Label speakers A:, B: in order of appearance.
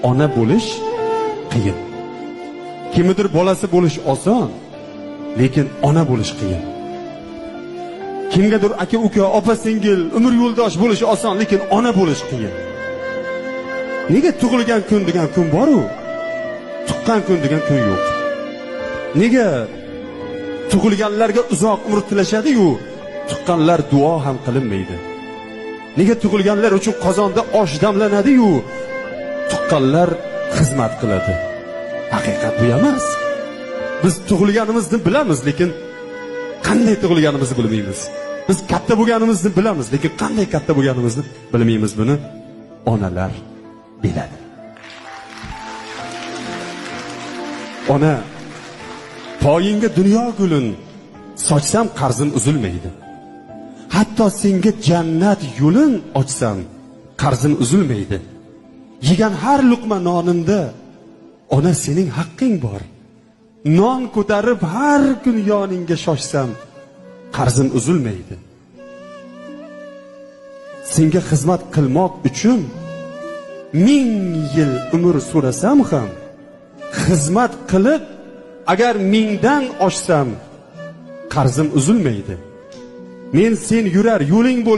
A: Ona bo'lish qiyin. Kimnidir bolasi bo'lish oson, lekin ona bo'lish qiyin. Kimgadir aka uka, opa singil, umr yo'ldosh bo'lish oson, lekin ona bo'lish qiyin. Nega tug'ilgan kun degan kun bor-u, tuqqan kun degan kun yo'q? Nega tug'ilganlarga uzoq umr tilashadi-yu, tuqqanlar duo ham qilinmaydi? Nega tug'ilganlar uchun qozonda osh damlanadi-yu, tuqqanlar xizmat qiladi? Haqiqat bu emas. Biz tug'ilganimizni bilamiz, lekin qanday tug'ilganimizni bilmaymiz. Biz katta bo'lganimizni bilamiz, lekin qanday katta bo'lganimizni bilmaymiz. Buni onalar biladi. Ona, poyingga dunyo gulin sochsam qarzim uzilmaydi. Hatto senga jannat yo'lin ochsam qarzim uzilmaydi. Yegan har luqma nonimda ona sening haqqing bor. Non ko'tarib har kun yoningga shoshsam qarzim uzilmaydi. Senga xizmat qilmoq uchun 1000 yil umr so'rasam ham, xizmat qilib agar 1000dan oshsam qarzim uzilmaydi. Men sen yurar yo'ling bo'lsin.